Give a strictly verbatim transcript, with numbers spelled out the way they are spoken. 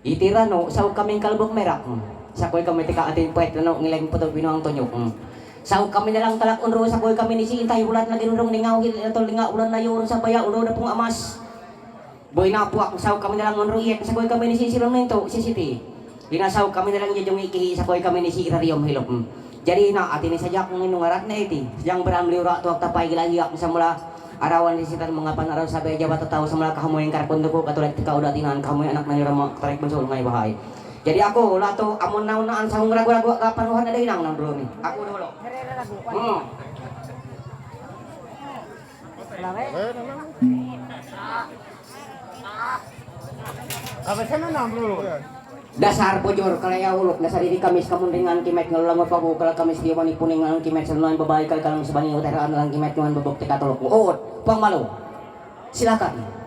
Itira no, sau kami kalbuk merak. Sakoi kami tika atin puet no, ngileng puto bino ang tonyok. Sau kami na lang talak unro, sakoi kami ni si intay bulat na ginurong lingaw hil, ato lingaw ulan na yun sa baya ulo na pung amas. Boy na puak, sau kami na lang unro iyek, sakoi kami ni si silong ninto, si siti. Lina sau kami na lang jajong ikihi, sakoi kami ni si irariom hilop. Jadi na atin ni sajak nginung arat na iti. Yang beram liura tuak tapai gila hiyak sa mula. Arawan di sitan mga panaraw sabi jabat tataw sa mga kahamoy ang karpon dugo, katulad ka uda tinan kahamoy anak na yura mga katarik bunso ngay bahay. Jadi ako, lato, amon na unaan sa hong ragu-ragu ka panuhan na dahinang ng bro ni. Ako dulu. Hmm. Apa sana nang bro? Dasar bujur kalaya uluk, dasar diri kamis kamun ringan kimet ngelulang pabu kala kamis dia mani puning ngelulang kimet senuan babai kal kalang sebani uteraan lang kimet nuan bebok teka tolok. Uut, puang malu. Silakan.